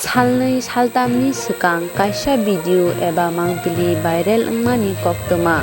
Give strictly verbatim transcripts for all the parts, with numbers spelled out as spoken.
Salnwi saltamni swkang kaisa video eba mangpili viral wngmani koktwma.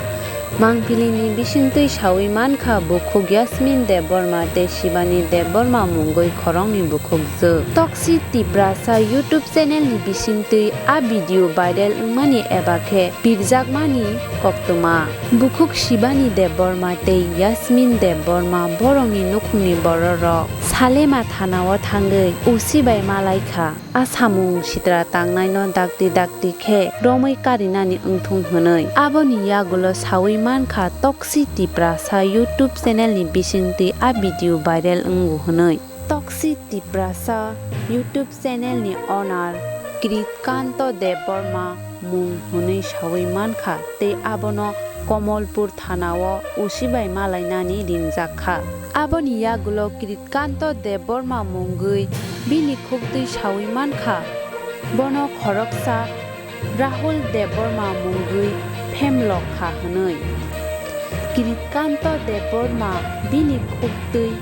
Mangpilini bisingtwi sawi mankha bukhuk Yasmin Debbarma tei Shibani Debbarma mungwi khoroknwi bukhukjwk. Toxic Tiprasa YouTube channelni bisingtwi a video viral wngmani eba khe pirjakmani koktwma. Bukhuk Shibani Debbarma tei Yasmin Debbarma borokni nukhungni bororok Salema thanao thangwi O C bai malaikha. A samung sitra tangnaino dakti dakti khe romwi karinani wngthung hwnwi. Aboni yagulo sawi mankha Toxic Tiprasa YouTube channelni bisingtwi a video viral wngo hwnwi. Toxic Tiprasa YouTube channelni owner Kritkanto Debbarma mung hwnwi sawi mankha tei abono Komolpur thanao O C bai malainani ringjak kha. Aboni yagulo Kritkanto Debbarma mungwi bini khuktwi sawi mankha, bono khoroksa Rahul Debbarma mungwi phemlok kha hwnwi. Kritkanto Debbarma bini khuktwi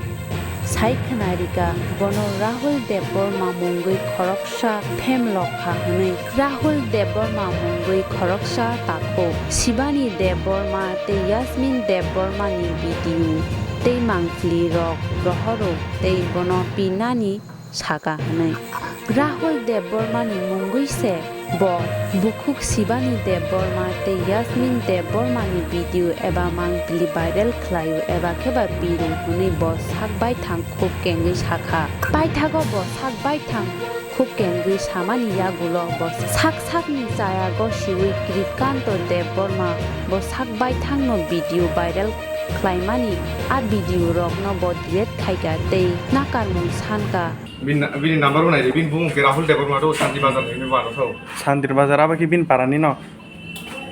sai khna rikha, bono Rahul Debbarma mungwi khoroksa phemlok kha hwnwi. Rahul Debbarma mungwi khoroksa takhuk Shibani Debbarma tei Yasmin Debbarmani video tei mangpili rok rohoro tei bono pinani saka hwnwi. Rahul Debbarmani mungwi se bo bukhuk Shibani Debbarma tei Yasmin Debbarmani video eba mangpili viral khlaio eba khe ba piro hwnwi bo sak baithang khuk kengwi sakha. Paithago bo sak baithang khuk kengwi samani yagulo bo sak sakni chayago siwi Kritkanto Debbarma bo sak baithangno video viral khlaimani a video rokno bo delete khaika tei nakarmung sanka. Bini na-, bini number bo naidi, bini bumung khe Rahul Debbarma do, Shanti Bazar ni bini bo ano sao. Shanti Bazar abo khe bini para ni no?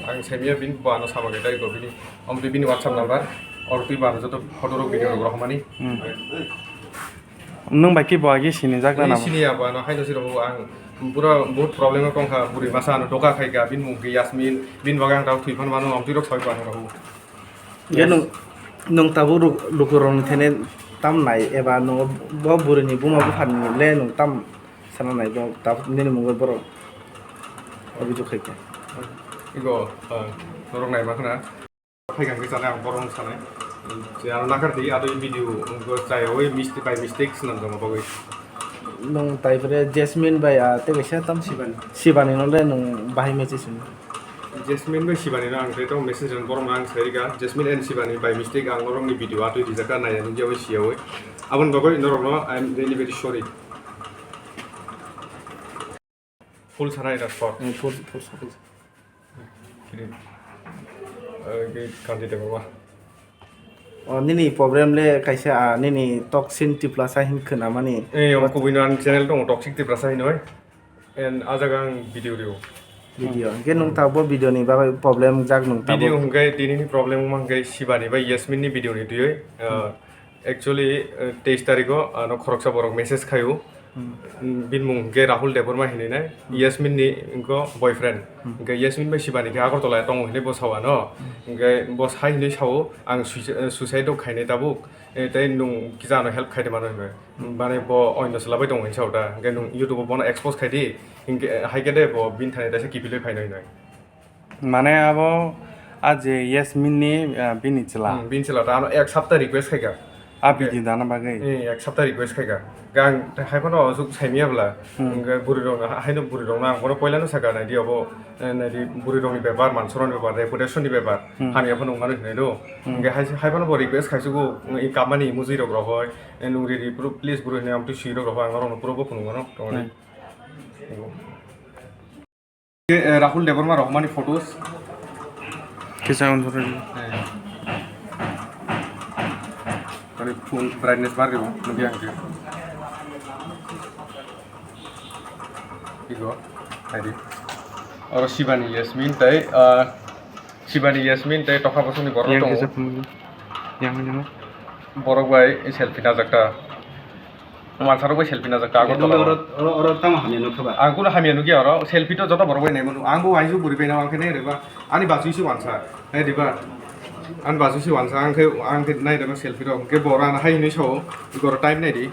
Ang saimya bini bo ano sama khe dai go bini. Omo twi bini WhatsApp number, oro twi bo ano joto photo rok video rok rohormani. Hmm. Nwng bai khe bo agi sinijak na namo? Sini ya bo ano haino siro ang pura bahut problem o tongkha, bwrwi masa ano doka khaika, bini mung khe Yasmin, bini bagwi ang tao thwi phan mano, omo twi rok sawi bo ano rohor. Hwnkhe nwng, nwng tabuk ruk-, lukurokni thani tam nai eba nwng bo bwrwini buma bupharni le nwng tam sana nai bo tabuk nini mungwi borok obijok khai kha. Igo, ah, norok nai ma khna. Phai kha hwnkhe sanai ang borok wng sanai. Je ano nakar di, ado i video wngkha chaya oi mistake, by mistake swnam jama bagwi. Nwng tai phre Jasmine bai, ah, tei kaisa tam Shibani. Shibani no le nwng bahai message hwnwi. Jasmine bai Shibani no ang tei tamo message rwna borok no ang sai rikha. Jasmine and Shibani by mistake ang norok ni video atwi rijak kha nai ani jagwi siya oi. Aboni bagwi norok no I am really very sorry. Full sana ina spot. Eh, full, full, full. Kiri. Eh, ke kanti tengwa. Oh, nini problem le kaisa, ah, nini Toxic Tiprasa hin khwnamani. Eh, omo kubui no ani channel tongo Toxic Tiprasa hinoi. En, ah jaga ang video rio. Video. Hwnkhe nwng tabuk bo video ni bagwi problem jak nwng tabuk. Video hwnkhe tini ni problem wngma hwnkhe Shibani bai Yasmin ni video ni twiwi, ah, actually, eh, teis tarikh o ano khoroksa borok message khaio. Hmm. Bini mung hwnkhe Rahul Debbarma hinwi nai, hmm, Yasmin ni wngkha boyfriend. Hmm. Hwnkhe Yasmin bai Shibani khe Agartala tongo hinwi bo sao ano. Hmm. Hwnkhe bo sai hinwi sao, ang suicide, suicide rok khainai tabuk. Eh, tei nwng kisa ano help khai de mano hinwi. Hmm. Mane bo oino chwla bai tongo hinwi sao ta. Hwnkhe nwng YouTube o bono expose khai di. Hwnkhe, eh, hai khe de bo bini thani kaisa kiphilwi phaino hinwi. Mane abo a je Yasmin ni, ah, bini chwla. Hmm, bini chwla ta ano ek sapta request khaika. A video dana bagwi. Eh, ek sapta request khaika. Gang hai phano asuk saimya bla. Hmm. Hwnkhe bwrwi rok no, haino bwrwi rok no ang bono poila no saka nai di abo, eh, nai di bwrwi rok ni bepar, mansorok ni bepar, reputation ni bepar. Hmm. Hamya phano wngmano hinwi do. Hmm. Hwnkhe hai, hai phano bo request khaisugo, i kamani emoji rok rohoi, eh, nung riri, please bwrwi hinwi amtwi swi rok rohoi, ang norok no puro bo phunukmano. Hmm. Eh, Rahul Debbarma rohormani photos. Kisa on thore. Eh. Tani phone brightness bar kebo, nugui ang khe. Igo, naidi. Oro Shibani Yasmin tei, ah, Shibani Yasmin tei tokha bosongni borok tongo. Yang kisa phone, yang, yang. Borok bai selfie najak ta. Wansarok bai selfie najak ta, Agartala o. Oro, oro, oro tamo hamya nukha ba? Ang kunu hamya nukya oro, selfie to joto borok bai naimano. Ang bo waisa bwrwi bai nang, ang khe nai rwba. Ani bachwi se wansa, nai rwba. Ani bachwi se wansa, ang khe, ang khe nai rwba selfie rok. Hwnkhe bo oro ano hai hinwi sao, goro time nai di.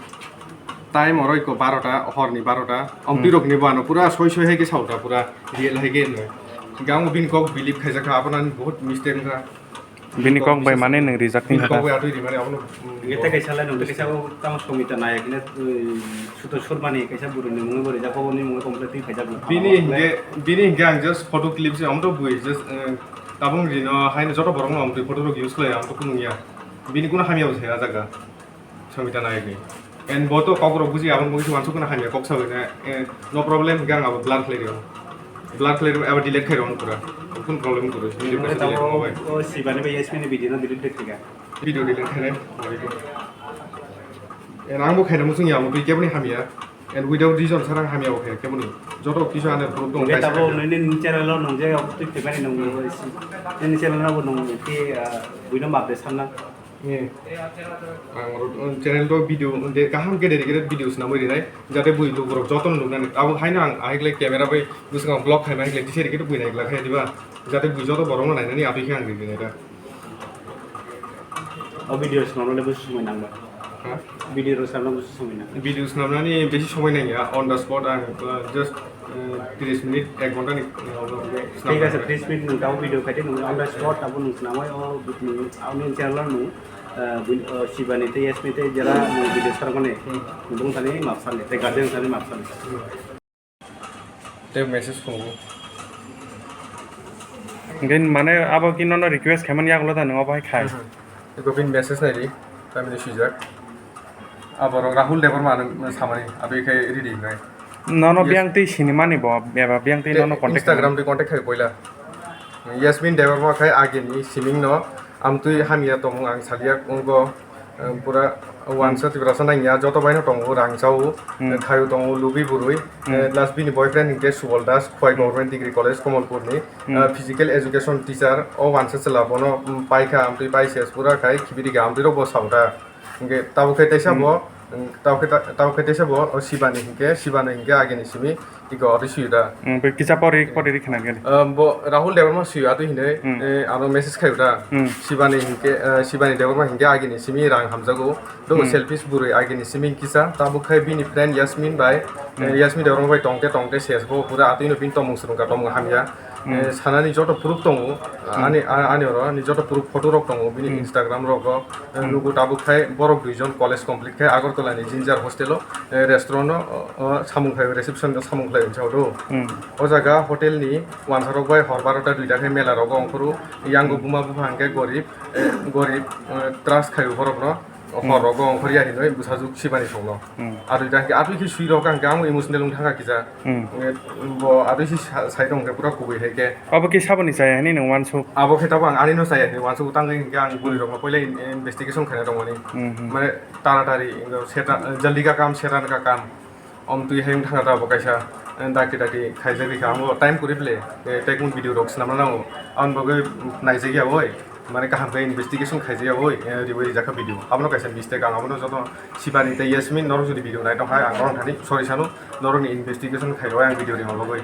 Time oro iko barota, horni barota. Om Hmm. Pirok ni bano pura soi soi hai ke sauta pura real hai ke no. Gang bini kok believe khaijak kha, abono ani bahut mistake wngkha. Bini kok bai mane nwng rijak Bini kok bai atwi rimani abono, mm, Gete kaisa lai nung, kaisa o tamo Somita Nayak ne, ui, suto surmani kaisa buru ni mungwi bori jako ni mungwi komple twi khaijak no. Bini hinge, bini hinge ang just photo clip se amto bui, just, eh, tabung rino haino joto borok no amtwi photo rok use khlai amto kunung ya. Bini kuno hamya bo saya jaga. Somita Nayak ni. And bo to kok rok buji aboni bagwi se wansuk kheno hamya kok sawi na, eh, no problem, hingke ang abo blur khlai rio. Blur khlai rio, abo delete khai rio pura. Kun problem kuro. Nini Nungkhe kaisa delete tamo khlai bai. O Sibani bai Yasmini video no delete khai kha. Video delete khai nai. And ang bo khaina muchung ya, abo twi keboni hamya. And without reason sarang hamya bo khai keboni. Joto kisu ane proof dong. Nungkhe tamo nini channel o nung je twi khai mani nung nini channel o nung ki, ah, buino map de sanna. Eh, ang oro, um, channel to video, de, kaham ke dedicated video swnamwi rinai, jate bui lukurok jotono nuknani. Abo haino ang ahiklai camera bai bwskango vlog khaima hiklai tisa rikhe bui naiklak khe diba, jate bui joto borokno nainani aboni khe ang rinai da. O video swnamnani bwswk somoi nangba? Ha? Video rwchapna bwswk somoi nang? Video swnamnani besi somoi nangya, on the spot ang, uh, just, uh, tris minute, ek ghonta ni, uh, Thik ase, swnamnai. Tris minute nwng tabuk video khaidi, nwng on the spot tabuk nwng swnamwi o nwng, o nwng channel o nwng, uh, bui-, uh, Sibani tei Yasmin tei jera nwng video sarmani, Hmm. nwng bwthani map sali, tei guardian sani map sali. Hmm. Tei message phungo. Hingke mane abo ki nono request khaimani yagulo da nwng obo hai khai. Mhm. Eko bini message nai di, tamni swijak. Aborok Rahul Debbarma no samani, abo khai ready wngnai. Nono Yes. Biyang twi sinimani bo, eba biyang twi Te nono contact Instagram khaimani. Twi contact khai poila. Yasmin Debbarma khai agini siming no, amtwi hamya tongmung ang salia wngkho. Em, pura wansa Tiprasa nangya, joto baino tongo, rang chao, Hmm. Khayu tongo, Lubi Burui, Hmm. eh, last bini boyfriend hinkhe Subol Das, Khowai Hmm. Government Degree College, Kamalpur ni, Hmm. eh, physical education teacher, o wansa chwla bono, mm, paikha, amtwi pai ses pura khai, khibidi ga amtwi rok bo saota. Hinkhe tabuk khe teisa Hmm. bo, mm, tabuk khe ta-, tabuk khe teisa bo, o Sibani hinkhe, Sibani hinkhe agini simi, Iko ori suyo da. Hmm, bai kisa pori, pori ri khna gani. Ah, bo Rahul Debbarma suyo atwi hinwi, Hmm. eh, ano message khayo da. Hmm. Sibani hinkhe, eh, Sibani Debbarma hinkhe agini simi rang hamjago. Dogo Hmm. selfish burui agini simi kisa. Tabuk khai bini friend Yasmin bai, eh, Hmm. Yasmin Debbarma bai tongte tongte ses bo pura atwi no bini tomung swrwngkha tomung hamya. Hmm. Eh, sanani joto proof tongo. Hmm. Ani, a-, ani oro ani joto proof photo rok tongo bini Hmm. Instagram rogo. Eh, Hmm. Nugo tabuk khai borok duijon college complete khai Agartala ni Ginger hostel o, eh, restaurant o, o, o, samung khlai reception o samung khlai wngsa do. Hmm. O jaga hotel ni wansa rok bai hor barota duita khai mela rogo ongkhoro, yango Hmm. buma bupha hwnkhe gorib, eh, gorib, eh, trust khai borok no Hmm. hor rogo ongkhorya hinwi bwsajwk Sibani songno. Hmm. Atwi da hwnkhe atwi khe sui rok ang khe ang emotional wng thangkha kisa. Hmm. Bo atwi si sa-, sai tong khe pura kubui hai khe. Abo khe saboni chaya hinwi nwng uansuk? Abo khe tabuk ang ani no chaya hinwi uansuk, tangwi hinkhe ang bwrwi rokno poila in-, investigation khaina tongmani. Hmm, hmm. Mane taratari, setan, jaldi ka kam, setan ka kam. Om twi hai wng thangkha tabuk kaisa, daki daki khaijak rikha, amo time kwrwi ble, eh, tei kung video rok swnamna nango. Aboni bagwi naijak ya oi. Mane kaham khe investigation khaijaya oi, eh, riwi rijak kha video. Abono kaisa mistake, ang abono joto Sibani tei Yasmin norok jodi video nai tong hai, ang norok thani sorry sano, norokni investigation khairoi ang video ringma bagwi.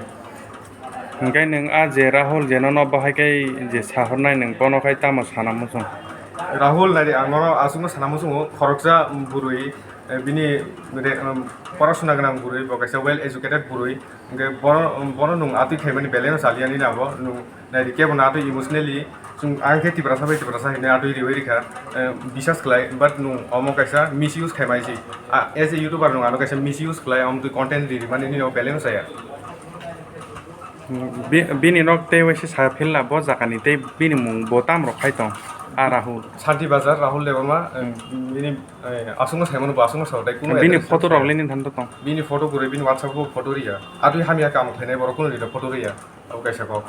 Hingke nwng a je Rahul je nono bahai khe je sahornai nwng bono khai tamo sana muchung? Rahul nai di, ang nono aswkno sana muchungo, khoroksa bwrwi, eh, bini re-, um, porosona gwnang bwrwi, bo kaisa well educated bwrwi, hingke bono, bono nwng atwi khaimani belai no chaliyani na bo, nwng Naidi kebo no atwi emotionally, chwng ang khe Tiprasa bai Tiprasa hinwi atwi riwi rikha, eh, bisas khlai, but nwng omo kaisa misuse khai mai si. Ah, as a YouTuber nwng ano kaisa misuse khlai, omo twi content ri rimani nini o belai no chaya. Bi-, bini nok tei waisa sa philna bo jaga ni tei bini mung bo tam rok khai tong, a Rahul. Santi Bazar, Rahul Debbarma, eh, Hmm. bini, eh, aswkno saimano bo aswkno sao tei kuno Bini address photo rok le ni thanto tong. Bini photo kwrwi, bini WhatsApp o photo riya. Atwi hamya kam khlainai borok kuno rida photo riya. Abo kaisa kok.